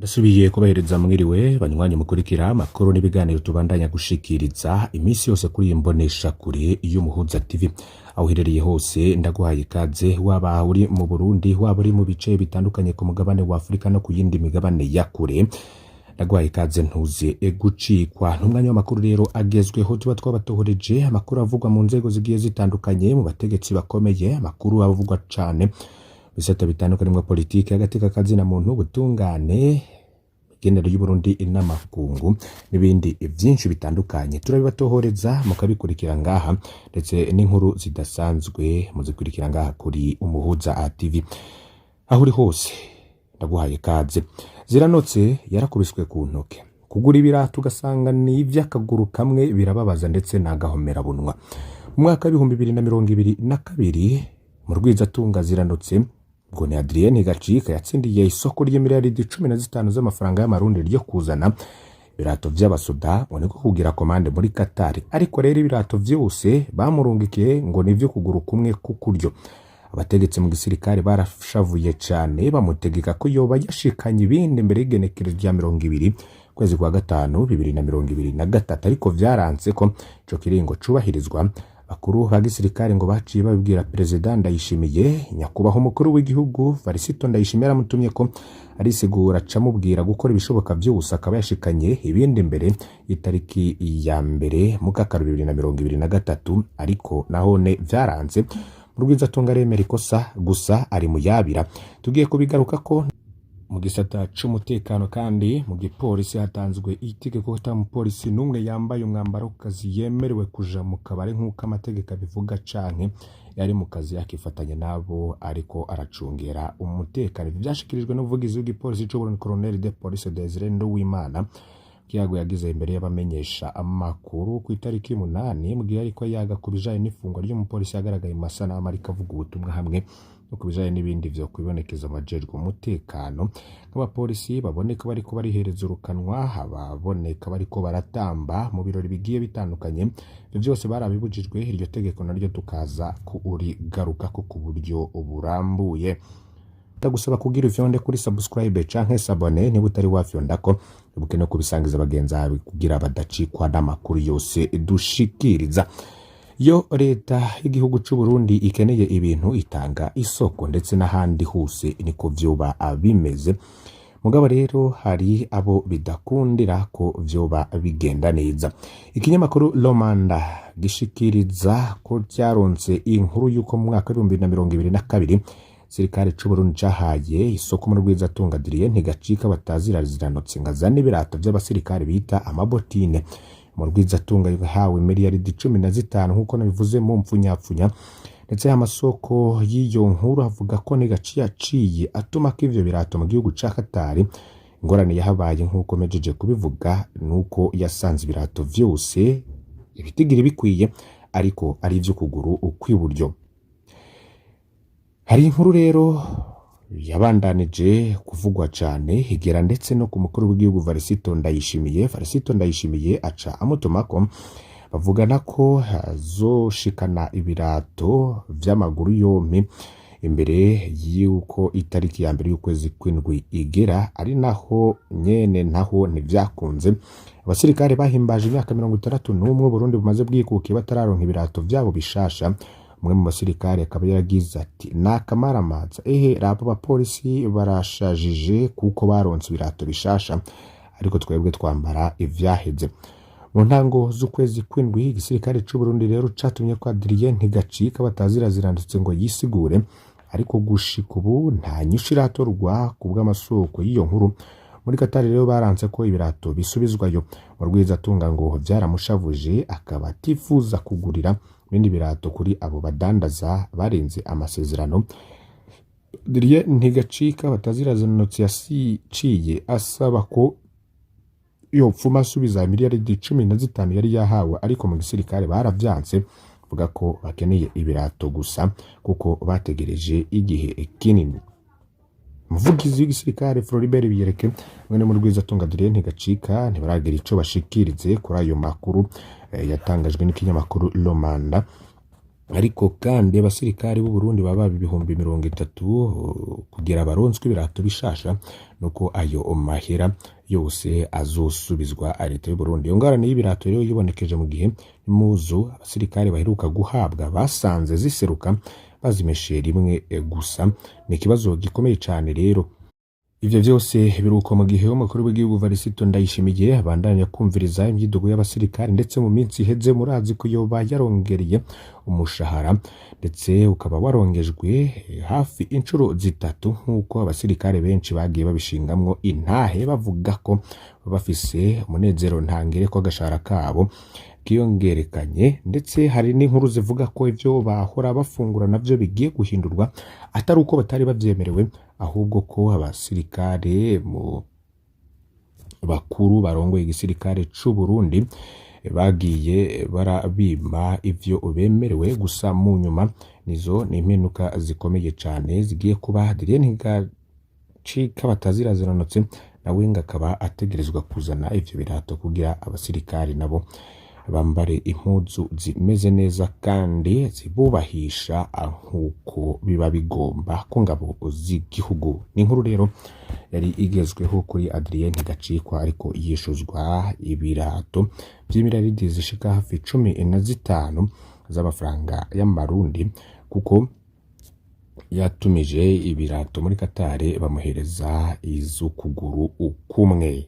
Ndasubiye kubahereza mwiriwe banywanyi mukurikira amakuru n'ibiganiro tubandanya gushikiriza iminsi yose kuri iyi mboneshakure y'Umuhuza TV. Aho uherereye hose ndaguhaye ikaze, waba uri mu Burundi, waba uri mu bice bitandukanye ku mugabane wa Afurika no ku yindi migabane ya kure, ndaguhaye ikaze, ntuze gucikwa n'umwanya w'amakuru rero agezweho tuba twabatohoreje, amakuru avugwa mu nzego zigiye zitandukanye, mu bategetsi bakomeye, amakuru avugwa cane bisata bitandukanye mwa politiki, agateka kazina muntu, ubutungane, imigenderanire y'Uburundi n'amakungu n'ibindi byinshi bitandukanye. Turabibatohoreza mukabikurikira ngaha, ndetse n'inkuru zidasanzwe muzikurikira ngaha kuri Umuhuza TV. Aho uri hose ndaguhaye ikaze. Ziranotse yarakubiswe ku ntoke. Kugura ibirato ugasanga ni ivy'akaguru kamwe birababaza, ndetse n'agahomerabunwa. Mu mwaka w'2022, mu rwizatunga Ziranotse, ubwo ni Adrien Gacika, yatsindiye isoko ry'imiliyaridi 15 z'amafaranga y'amarundi ryo kuzana ibirato vy'abasoda, ngo niko kugira commande muri Qatar. Ariko rero ibirato vyose bamurungikiye ngo ni ivyo kuguru kumwe k'ukuryo. Abategetsi mu gisirikare barashavuye cane, bamutegeka ko yoba yashikanye ibindi mbere y'igenekerezo rya 20 kwezi kwa gatanu 2023, ariko vyaranse ko ico kiringo cubahirizwa. Bakuru ba gisirikare ngo baciye babibwira Perezida Ndayishimiye. Nyakubahwa umukuru w'igihugu Varisito Ndayishimiye yaramutumye ko arisigura, acamubwira gukora ibishoboka vyose akaba yashikanye ibindi mbere y'itariki ya 1 Mukakaro 2023, ariko nahone vyaranze. Murwizatunga aremera ikosa, gusa ari muyabira. Tugiye kubigaruka ko mu gisata c'umutekano. Kandi mu gipolisi hatanzwe itegeko ko ata mupolisi n'umwe yambaye umwambaro w'akazi yemerewe kuja mu kabare nk'uko amategeko abivuga, canke yari mu kazi akifatanya nabo ariko aracungera umutekano. Ivyo vyashikirijwe n'umuvugizi w'igipolisi c'Uburundi, Colonel de Police Desire Nduwimana. Kiyago yagize imbere y'abamenyesha amakuru ku itariki 8, mu gihe ariko yaga ku bijanye n'ifungwa ry'umupolisi yagaragaye mu masanamu ariko avuga ubutumwa, hamwe no ku bijanye n'ibindi vyo kwibonekeza abajejwe umutekano, nk'abapolisi baboneka bariko barihereza urukanwa, ababoneka bariko baratamba mu birori bigiye bitandukanye. Ivyo vyose barabibujijwe. Iryo tegeko naryo tukaza kurigarukako ku buryo burambuye. Ndagusaba kugira ufyonde kuri subscribe canke s'abonner niba utari wafyondako, ibuke no kubisangiza bagenzi bawe kugira badacikwa n'amakuru yose dushikiriza. Iyo leta y'igihugu c'u Burundi ikeneye ibintu itanga isoko, ndetse n'ahandi hose niko vyoba bimeze. Mugabo rero hari abo bidakundira ko vyoba bigenda neza. Ikinyamakuru Lomanda gishikiriza ko vyaronse inkuru y'uko mu mwaka w'2022 sirikare c'u Burundi cahaye isoko muri Rwizatunga Adrien Ntigacika batazira Ziranotse ngo azane ibirato vy'abasirikare bita amabotine. Mu Rwizatunga yahawe miliyaridi 15 nk'uko nabivuze mu mpfunyapfunya, ndetse amasoko y'iyo nkuru avuga ko Ntigaciye yaciye atuma ko ivyo birato mu gihugu ca Qatar. Ingorane yahabaye, nk'uko mejeje kubivuga, nuko yasanze ibirato vyose ibitigiri bikwiye, ariko ari ivy'ukuguru kw'iburyo. Hari inkuru rero yabandanije kuvugwa cane, igera ndetse no ku mukuru w'igihugu Varisito Ndayishimiye. Varisito Ndayishimiye aca amutumako, bavugana ko azoshikana ibirato vy'amaguru yompi imbere y'uko itariki ya 1 y'ukwezi kw'indwi igera, ari naho nyene naho ntivyakunze. Abasirikare bahimbaje imyaka 61 Burundi bumaze bwikukiye batararonka ibirato vyabo bishasha. Umwe mu basirikare akaba yaragize ati: "Nakamaramaza, ehe raba abapolisi barashajije kuko baronse ibirato bishasha, ariko twebwe twambara ivyaheze." Mu ntango z'ukwezi kw'indwi, igisirikare c'u Burundi rero catumye ko Adrien Ntigacika batazira Ziranditse ngo yisigure, ariko gushika ubu nta nyishu iratorwa ku bw'amasoko y'iyo nkuru. Muri Qatar rero baranse ko ibirato bisubizwayo. Mu Rwizatunga ngo vyaramushavuje, akaba atifuza kugurira ibindi birato kuri abo badandaza barenze amasezerano. Adrien Ntigacika batazira Ziranotse yasiciye asaba ko yopfuma asubiza miliyaridi 15 yari yahawe, ariko mu gisirikare baravyanse, bavuga ko bakeneye ibirato gusa kuko bategereje igihe kinini. Umuvugizi w'igisirikare Floribert Biyereke mwene mu Rwizatunga Adrien Ntigacika ntibaragira ico bashikirize kuri ayo makuru yatangajwe n'ikinyamakuru Lomanda. Ariko kandi abasirikare b'u Burundi baba 30,000 kugira baronswe ibirato bishasha, nuko ayo mahera yose azosubizwa leta y'u Burundi. Iyo ngorane y'ibirato rero yibonekeje mu gihe impuzu abasirikare baheruka guhabwa basanze ziseruka bazimeshe rimwe gusa. Ni ikibazo gikomeye cane rero. Ivyo vyose biruko mu gihe umukuru w'igihugu Varisito Ndayishimiye abandanya kumviriza imyidogo y'abasirikare, ndetse mu minsi iheze murazi ko yoba yarongereye umushahara, ndetse ukaba warongejwe hafi inshuro zitatu, nk'uko abasirikare benshi bagiye babishingamwo intahe, bavuga ko bafise umunezero ntangere ko agashahara kabo kiyongerekanye. Ndetse hari n'inkuru zivuga ko ivyo bahora bafungura navyo bigiye guhindurwa, atari uko batari bavyemerewe, ahubwo ko abasirikare mu bakuru barongoye igisirikare c'u Burundi bagiye barabima ivyo bemerewe gusa. Mu nyuma nizo ni impinduka zikomeye cane zigiye kuba. Adrien Ntigacika bataziraziranotse nawe ngo akaba ategerezwa kuzana ivyo birato kugira abasirikare nabo bambare impuzu zimeze neza kandi zibubahisha nk'uko biba bigomba ku ngabo z'igihugu. Ni inkuru rero yari igezweho kuri Adrien Ntigacikwa, ariko yishuzwa ibirato vy'imiraridi zishika hafi 15 z'amafaranga y'amarundi, kuko yatumije ibirato muri Katare bamuhereza iz'ukuguru kumwe.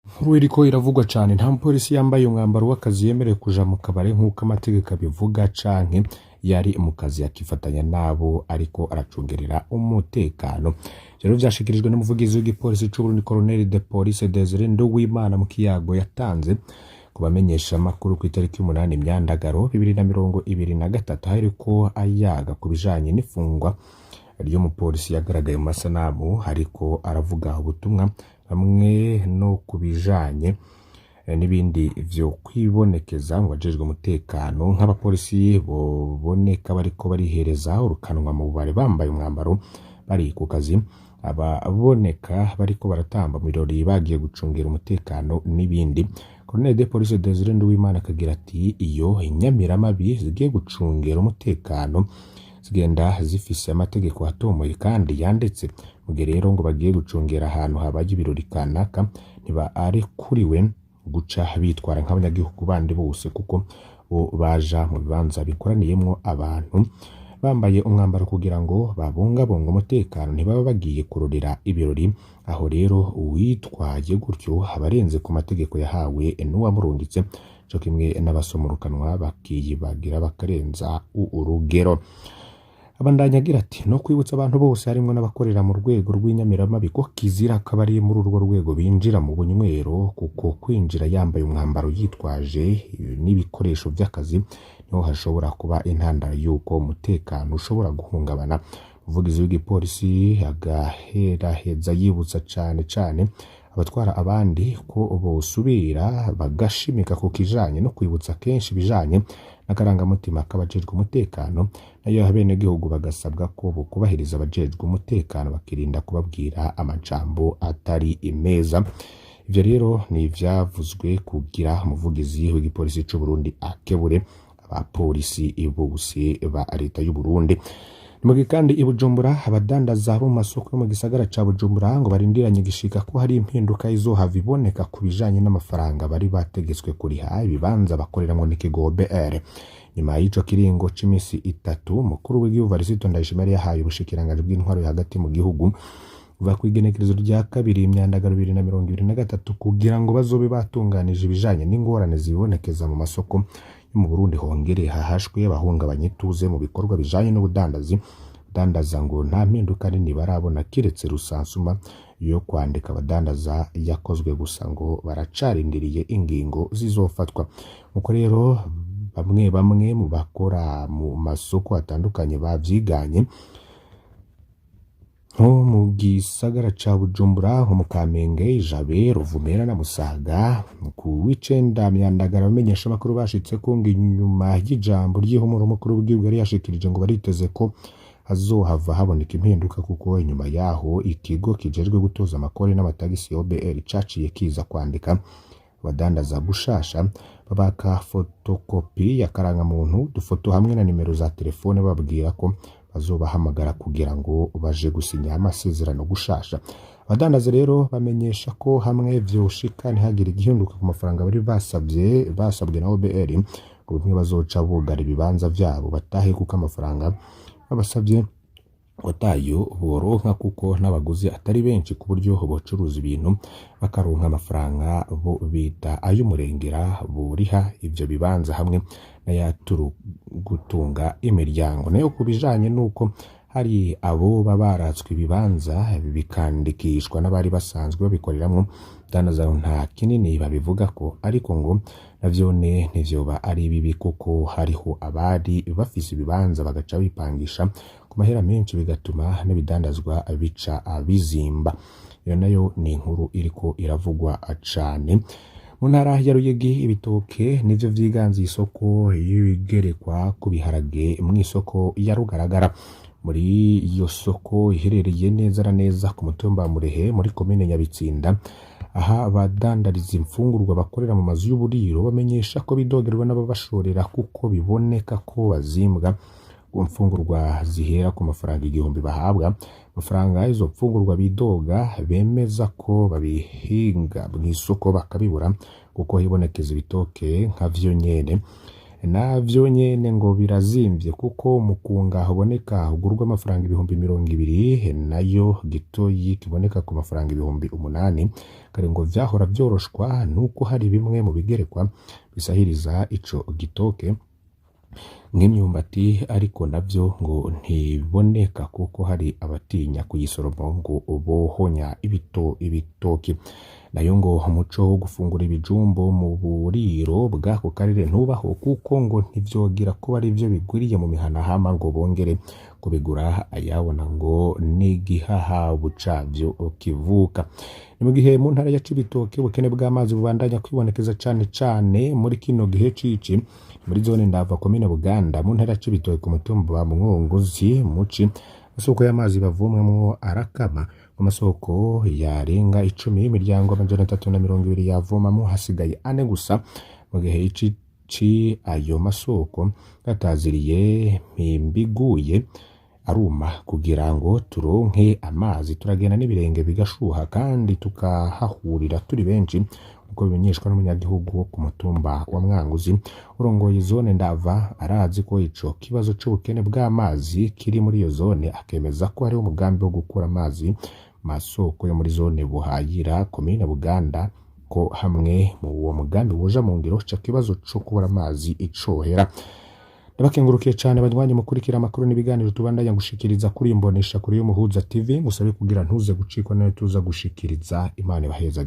Inkuru iriko iravugwa cane: nta mupolisi yambaye umwambaro w'akazi yemerewe kuja mu kabare nk'uko amategeko abivuga, canke yari mu kazi akifatanya nabo ariko aracungerera umutekano. Rero vyashikirijwe n'umuvugizi w'igipolisi c'Uburundi, Colonel de Police Desire Nduwimana, mu kiyago yatanze ku bamenyesha amakuru ku itariki 8 Myandagaro 2023, aho ariko ayaga ku bijanye n'ifungwa ry'umupolisi yagaragaye mu masanamu ariko aravuga ubutumwa, hamwe no ku bijanye n'ibindi vyo kwibonekeza mu bajejwe umutekano, nk'abapolisi boboneka bariko barihereza urukanwa mu bubare bambaye umwambaro bari ku kazi, ababoneka bariko baratamba mu birori bagiye gucungira umutekano n'ibindi. Colonel de Police Desire Nduwimana akagira ati: "Iyo inyamiramabi zigiye gucungera umutekano zigenda zifise amategeko atomoye kandi yanditse. Mu gihe rero ngo bagiye gucungera ahantu habaye ibirori kanaka, ntibarekuriwe guca bitwara nk'abanyagihugu bandi bose, kuko bo baja mu bibanza bikoraniyemwo abantu bambaye umwambaro kugira ngo babungabunge umutekano, ntibaba bagiye kurorera ibirori. Aho rero uwitwaye gutyo aba arenze ku mategeko yahawe n'uwamurungitse, co kimwe n'abasomurukanwa bakiyibagira bakarenza urugero." Abandanya agira ati: "No kwibutsa abantu bose, harimwo n'abakorera mu rwego rw'inyamiramabi, ko kizira ko abari muri urwo rwego binjira mu bunywero, kuko kwinjira yambaye umwambaro yitwaje n'ibikoresho vy'akazi niho hashobora kuba intandaro y'uko umutekano ushobora guhungabana." Umuvugizi w'igipolisi agaheraheza yibutsa cane cane abatwara abandi ko bosubira bagashimika ku kijanye no kwibutsa kenshi ibijanye n'akarangamutima k'abajejwe umutekano, nayo abenegihugu bagasabwa ko bokubahiriza abajejwe umutekano, bakirinda kubabwira amajambo atari meza. Ivyo rero ni ivyavuzwe kugira umuvugizi w'igipolisi c'u Burundi akebure abapolisi bose ba leta y'u Burundi. Ni mu gihe kandi i Bujumbura abadandaza bo mu masoko yo mu gisagara ca Bujumbura ngo barindiranye igishika ko hari impinduka izohava iboneka ku bijanye n'amafaranga bari bategetswe kuriha ibibanza bakoreramwo n'ikigo OBR. Nyuma y'ico kiringo c'imisi 3 umukuru w'igihugu Varisito Ndayishimiye yari yahaye ubushikiranganji bw'intwaro yo hagati mu gihugu kuva kw'igenekerezo rya 2 Myandagaro 2023 kugira ngo bazobe batunganije ibijanye n'ingorane zibonekeza mu masoko yo mu Burundi, hongere hahashwe abahungabanya ituze mu bikorwa bijanye n'ubudandazi. Dandaza ngo nta mpinduka nini barabona kiretse rusansuma yo kwandika abadandaza yakozwe gusa, ngo baracarindiriye ingingo zizofatwa. Nkuko rero bamwe bamwe mu bakora mu masoko atandukanye bavyiganye, nko mu gisagara ca Bujumbura, nko mu Kamenge, Jabe, Ruvumera na Musaga, ku w'icenda Myandagara abamenyesha amakuru bashitse ko ngo inyuma y'ijambo ry'ihumura umukuru w'igihugu yari yashikirije, ngo bariteze ko hazohava haboneka impinduka, kuko inyuma yaho ikigo kijejwe gutoza amakori n'amatagisi OBR caciye kiza kwandika Abadandaza gushasha babaka fotokopi ya karangamuntu, dufoto hamwe na nimero za telefone, bababwira ko bazobahamagara kugira ngo baje gusinya amasezerano gushasha. Abadandaza rero bamenyesha ko hamwe vyoshika ntihagire igihinduka ku mafaranga bari basabye, basabwe na OBR, ngo bimwe bazoca bugara ibibanza vyabo batahe, kuko amafaranga babasabye watayo boronka, kuko n'abaguzi atari benshi ku buryo bocuruza ibintu bakaronka amafaranga bo bita ay'umurengera buriha ivyo bibanza hamwe n'ayaturu gutunga imiryango. Nayo ku bijanye n'uko hari abo baba baratswe ibibanza bikandikishwa n'abari basanzwe babikoreramwo, dandaza nta kinini babivuga ko, ariko ngo navyone ntivyoba ari bibi, kuko hariho abari bafise ibibanza bagaca bipangisha ku mahera menshi, bigatuma n'ibidandazwa bica bizimba. Iyo nayo ni inkuru iriko iravugwa cane. Mu ntara ya Ruyigi, ibitoke nivyo vyiganze isoko y'ibigerekwa ku biharage mw'isoko ya Rugaragara. Muri iyo soko iherereye neza na neza ku mutumba wa Murehe muri komine Nyabitsinda, aha abadandariza imfungurwa bakorera mu mazu y'uburiro bamenyesha ko bidogerwa n'ababashorera, kuko biboneka ko bazimbwa ku mfungurwa zihera ku mafaranga 1000 bahabwa. Amafaranga izo mfungurwa bidoga bemeza ko babihinga mw'isoko bakabibura, kuko hibonekeza ibitoke nka vyo nyene, navyo nyene ngo birazimvye, kuko umukunga uboneka ugurwa amafaranga 20,000, nayo gitoyi kiboneka ku mafaranga 8000. Kare ngo vyahora vyoroshwa nuko hari bimwe mu bigerekwa bisahiriza ico gitoke nk'imyumbati, ariko navyo ngo ntiboneka kuko hari abatinya kuyisoroma ngo bohonya ibitoki. Nayo ngo umuco wo gufungura ibijumbo mu buriro bw'ako karere ntubaho, kuko ngo ntivyogira kuba ari vyo bigwiriye mu mihana, hama ngo bongere kubigura ayabona ngo n'igihahabu cavyo kivuka. Ni mu gihe mu ntara ya Cibitoke ubukene bw'amazi bubandanya kwibonekeza cane cane muri kino gihe cici. Muri zone Ndava, komine Buganda, mu ntara ya Cibitoke, ku mutumba wa Mwongozi muci, amasoko y'amazi bavomwamwo arakama. Mu masoko yarenga 10 imiryango 320 yavomamwo, hasigaye ane gusa, mu gihe ici ci ayo masoko yataziriye mpimbiguye aruma. Kugira ngo turonke amazi turagenda n'ibirenge bigashuha kandi tukahahurira turi benshi, uko bimenyeshwa n'umunyagihugu wo ku mutumba wa Mwanguzi. Urongoye zone Ndava arazi ko ico kibazo c'ubukene bw'amazi kiri muri iyo zone, akemeza ko hariho umugambi wo gukura amazi masoko yo muri zone Buhayira, komine Buganda, ko hamwe mu uwo mugambi woja mu ngiro ico kibazo co kubura amazi icohera. Ndabakengurukiye cyane banywanyi mukurikira amakuru n'ibiganiro tubandanya gushikiriza kuri imbonesha kuri y'Umuhuza TV. Ngusabe kugira ntuze gucikwa nayo tuza gushikiriza. Imana ibaheza.